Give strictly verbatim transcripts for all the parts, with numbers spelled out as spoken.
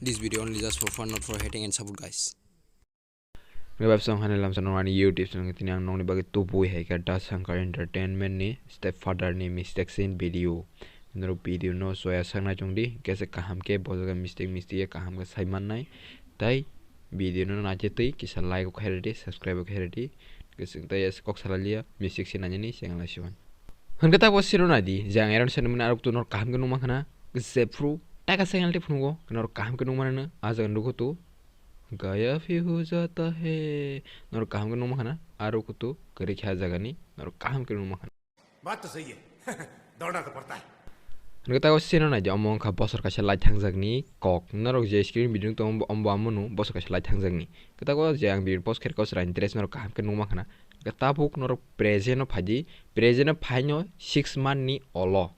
This video only just for fun, not for hating and support, guys. Website hwnwi lamsa nokni YouTube channel tini ang nokni bagwi tubui hai khe Da Shankar Entertainment ni stepfather ni mistake sin video. Norok video no soya saknai chwng di, kesa kaham khe bo jaga mistake mistake kaham khe sai mannai. Tai video no naitwi twi kisa like o khairidi, subscribe o khairidi. Kisa tai kok salaliya mistake se nani ni channel asi wan. Hwnkhe ta bo siro naidi, je ang Aaron Sandman arok to norok kaham khe nukma khana, jephru taka channel tei phunugo norok kaham khe nukma nana, a jaga nukho to. Gaya phi ho jata hai. Norok kaham khe nukma khana, aro kutu kwrwi khe a jagani, norok kaham khe nukma khana. Baat to sahi hai. Dodna to padta hai. Hwnkhe ta o sino nai di, omo wngkha bosor kaisa light thangjakni kok. Norok je screen video tong ombo, ombo amonu bosor kaisa light thangjakni. Khe ta o je ang video post khe rwkha, o chwraini dress norok kaham khe nukma khana. Khe tabuk norok present o phai di, present o phaino six month ni olo.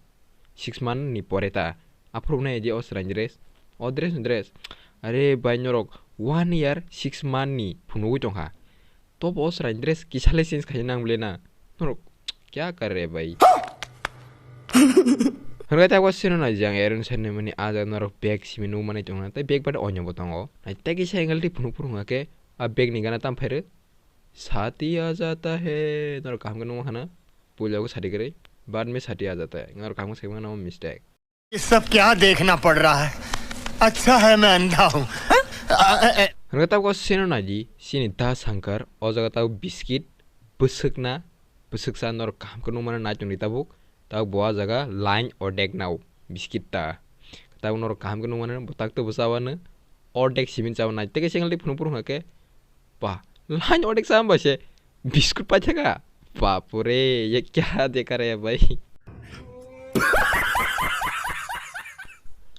Six month ni pore ta. Aphuru nai di o chwraini dress. O dress, dress. Are bai norok one year six month ni phunugwi tongkha. Tobo o chwraini dress kisa le change khaina nang bole na. Norok kya kar re bhai? Hwnkhe ta o sino nai jang Aaron Sandman ni a jaga norok bag simi nukmani tongna. Tai bag bai onyo bo tongo. Nai tei kisa angle tei phunuk phuru hwnkha khe a bag ni gana tam phairu. Sati aa jata hai. Norok kaham khe nukma khana. Puila o sati kwrwi. Baad mein sati aa jata hai. Norok kaham khe sai mano mistake. ये सब क्या देखना पड़ रहा है? अच्छा है मैं अंधा हूँ। Hwnkhe tabuk o sino nai di, sini Da Shankar, o jaga tabuk biscuit, bwswkna, bwswksa norok kaham khe nukmano nai tongdi tabuk, tabuk bo a jaga line ordek nao, biscuit ta. Tabuk norok kaham khe nukmano, bo tak to bo chawano, ordek simi chao nai, tei khe single tei phunuk phuru hwnkha khe, ba, line ordek chama bai se, Biscuit paithaka? Bapure, ye kya dekha re bhai?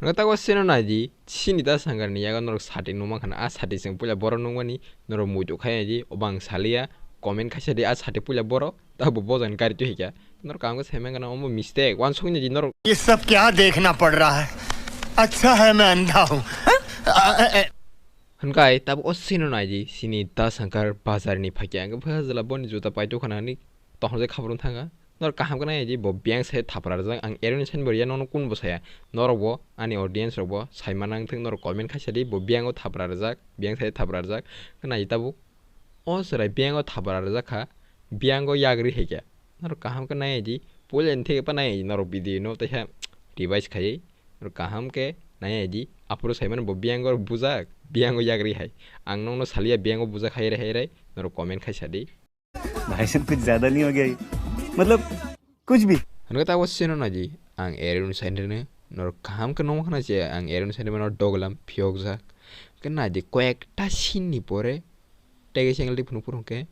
Hwnkhe tabuk sino nai di, sini Da Shankar ni yago norok sati nukma khana, a sati chwng puila borok nukmani, norok muitu khai di, obo ang saliya, comment khaisa di, a sati puila borok, tabuk bo jani gari twi hikya, norok kaham khe sai mangana, omo mistake, uansukni di norok. ये सब क्या देखना पड़ रहा है? अच्छा है मैं अंधा हूँ। Hwnkhe tabuk o sino nai di, sini Da Shankar bazar ni phaikya, hwnkhe bwsajwla boni juta paithok khana hinwi tongthokjak khabrung thangkha. Norok kaham khe nai di, bo biyang sai thapra rwjak, ang Aaron Sandman ya, nono kun bo saya. Norok bo, ani audience rok bo, sai mana wngthok, norok comment khaisa di, bo biyango thapra rwjak, biyang sai thapra rwjak. Khe nai di tabuk, o chwrai biyango thapra rwjak kha, biyango yagri hai khe. Norok kaham khe nai di, puila ni theke pa nai di, norok video no tei khe revise khaiwi. Norok kaham khe nai di, aphuru sai mano bo biyango bujak, biyango yagri hai. Ang nokno saliya biyango bujak hai rai hai rai, norok comment khaisa di. भाई साहब कुछ ज्यादा नहीं हो गया ये? मतलब कुछ भी। Hwnkhe tabuk sino nai di, ang Aaron Sandman no, norok kaham khe nukma khana je ang Aaron Sandman no doglam phiyokjak. Khe nai di, koyekta scene ni pore tei khe single tei phunuk phuru hwnkhe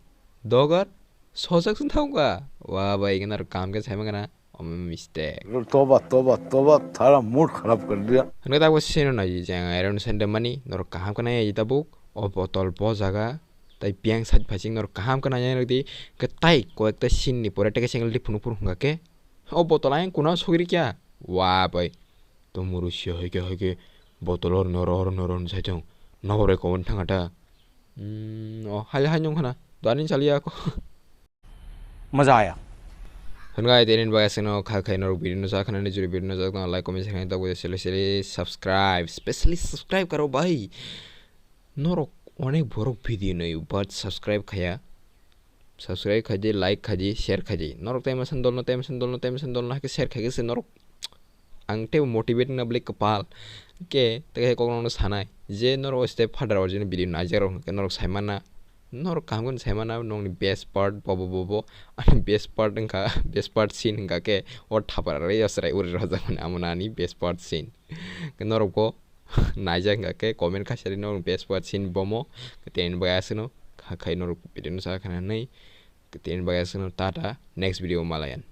dogar sojak se thangkha. Wa bai, khe norok kaham khe sai mangana. Omo mistake. तोबा, तोबा, तोबा, सारा मूड खराब कर दिया। Hwnkhe tabuk sino nai di, je ang Aaron Sandman mani, norok kaham khe nai di tabuk, o botol bo jaga, tai biyang side phaising norok kaham khe nai nai di, khe tai koyekta scene ni pore tei khe single tei phunuk phuru hwnkha khe, o botol ayang kuna sogri kya? Wa bai, to muru sia hai khe, hai khe, botol or noro, or noro sai thung, nabo bai comment thangkha ta. Hmm, o, hai, hai nung khana, dani chaliya ko. मजा आया। Hwnkhe ai tini bagwi aswkno kha khai norok video no sa khana ni juri video no jak tong like comment section tabuk sele sele subscribe, specially subscribe karo bhai. Norok onek borok video nayo but subscribe khaya. Subscribe khaidi, like khaidi, share khaidi. Norok tei masan dolno, tei masan dolno, tei masan dolno hai khe share khai khe se norok ang tei motivate wngna bwlai kwpal. Khe tei khe kok nokno sanai je norok step father o jini video naijak rok hwnkhe norok sai mana. Norok kaham khe sai mana nokni best part bobo bobo. Ani best part wngkha, best part scene wngkha khe o thapra rwi o chwrai uri rojak mani amo ani best part scene. Khe norok bo naijak wngkha khe comment khaisa di norok best part scene bomo. Khe tini bagwi aswkno kha khai norok video no sa khana nai. Khe tini bagwi aswkno tata, next video malayan.